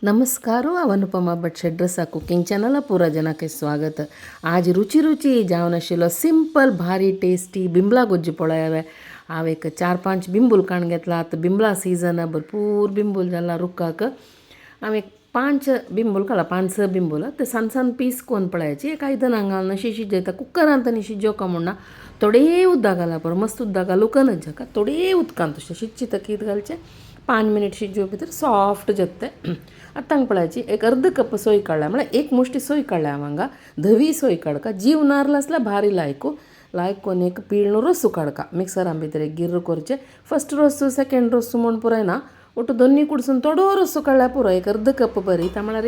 नमस्कार, हांव अनुपमा भट शेड्रसा कुकिंग चॅनला पुरा जनाक स्वागत। आज रुची रुची जावन आशिल्लो सिंपल भारी टेस्टी बिंबला गोज्जू पळय। हांवें एक 4-5 बिंबूल काण घेतला। आतां बिंबला सीजन, भरपूर बिंबूल जाला रुखाक। हांवें एक 5 बिंबूल काडला, 5-6 बिंबूल। ते सान सान पीस कोन पळयाची एक आयदनां घालून अशी शिजयता। कुकरांत आनी शिजोवका म्हूण ना, थोडे उदक घालप पुरो, मस्त उदक घालूंक जाका, थोडे उदकांत अशें शिजची तकीत घालचें। 5 मिनट शिजोव भितर सॉफ्ट जाता। आतां पळयाची एक अर्द कप सोय काडल्या, म्हळ्यार एक मुश्टी सोय काडल्या हांव हांगा। धवी सोय काडका, जीव नारल आसल्यार भारी लायकू लायकोन एक पिळून रोसू काडका। मिक्सरान भितर एक गिर्र करचें, फर्स्ट रोसू सेकेंड रोसू म्हूण पुराय ना, ಒಟ್ಟು ದೊನ್ನಿ ಕುಡ್सून थोडो रोसू काडल्यार पुरो, एक अर्द कप बरी। ता म्हळ्यार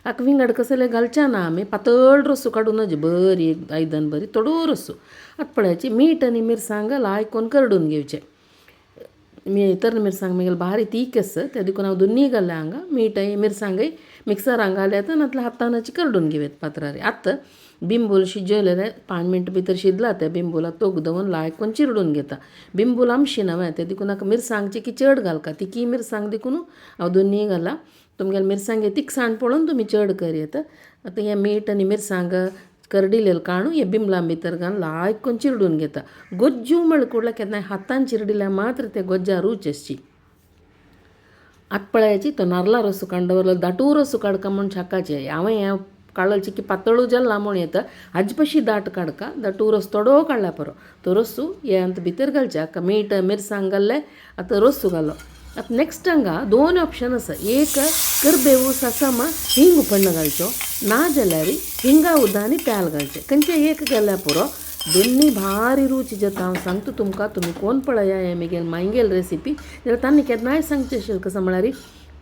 हाका विंगड कसले घालचे ना आमी, पातळ रोसू काडून बरी एक आयदन बरी थोडो रोसू। आतां पळयाची मीठ आनी मिरसांग लायकोन करडून घेवचें। तर मिरसांग मागीर भारी तीख आसा, ते देखून हांव दोन्ही घातल्या हांगा। मीठ मिरसांगय मिक्सरान घाल्यात, नातल्यार हातानच करडून घेवया पात्रार। आतां बिंबूल शिजयलेलें 5 मिनट भितर शिजला, त्या बिंबुला तोग दवरून लायकोन चिरडून घेता। बिंबूल आमशी नवें, ते देखून हाका मिरसांगची की चड घालका, तिकी मिरसांग देखून हांव दोन्ही घाला। तुमगेले मिरसांगे तिखसाण पळोवन तुमी चड करयेत। आतां हें मीठ आनी मिरसांग करडिलेलें काणू हे बिंबलां भितर घालून लायकोन चिरडून घेता। गोज्जू म्हळ्यार कुडल्या केन्नाय हातान चिरडिल्यार मात्र ते गोज्जा रूच आसची। आतां पळयाची तो नारला रोसू काडून दवरलो, दाटू रोसू काडका म्हूण छाकाचें। हांवें हें काडलचें की पातळू जाला म्हूण येता, हाजे पशी दाट काडका, दाटू रोस थोडो काडल्यार पुरो। तो रोसू हे आतां भितर घालचें, हाका मीठ मिरसांग घाल्लें, आतां रोसू घालो। आतां नेक्स्ट हांगा 2 ऑप्शन आसा, एक करबेव सासमा हिंग पण्ण घालचो, ना जाल्यार हिंगा उदक आनी प्याल घालचें, खंयचें एक घाल्यार पुरो। दोन्ही भारी रूच जाता। हांव सांगता तुमकां, तुमी कोण पळया हें म्हगेल मायंगेल रेसिपी, जाल्यार तांणी केन्नाय सांगचें अशें कसो म्हळ्यार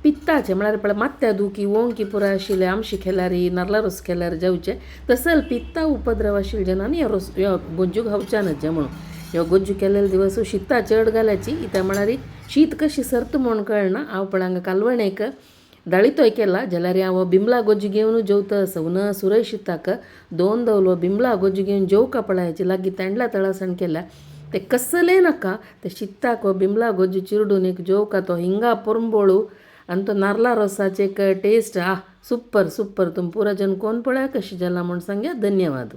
पित्ताचें, म्हळ्यार पळय मात्या दुखी ओंकी पुराय आशिल्लें आमशी केल्यार नारला रोस केल्यार जेवचें, तसो पित्ता उपद्रव आशिल्ले जनांनी ह्यो रोस ह्यो गोज्जू खावच्या न्हय म्हणून। ह्यो गोज्जू केलेले दिवस शिता चड घाल्याची, इत्या म्हळ्यार शीत कशी सरत म्हूण कळना। हांव पळय हांगा कालवणेक दाळीतोय केला, जाल्यार हांव बिंबला गोज्जू घेवन जेवता सवन सुरय शिताक 2 दवलो बिंबला गोज्जू घेवन जेवका पळयाची लागीं तेंडला तळासण केल्या, ते कसलें नाका ते शिताक बिंबला गोज्जू चिरडून एक जेवका, तो हिंगा पोरंबोळू आनी तो नारला रोसाचे एक टेस्ट आ सुपर सुपर। तुमी पुरा जन कोण पळया कशी जाला म्हूण सांगया। धन्यवाद।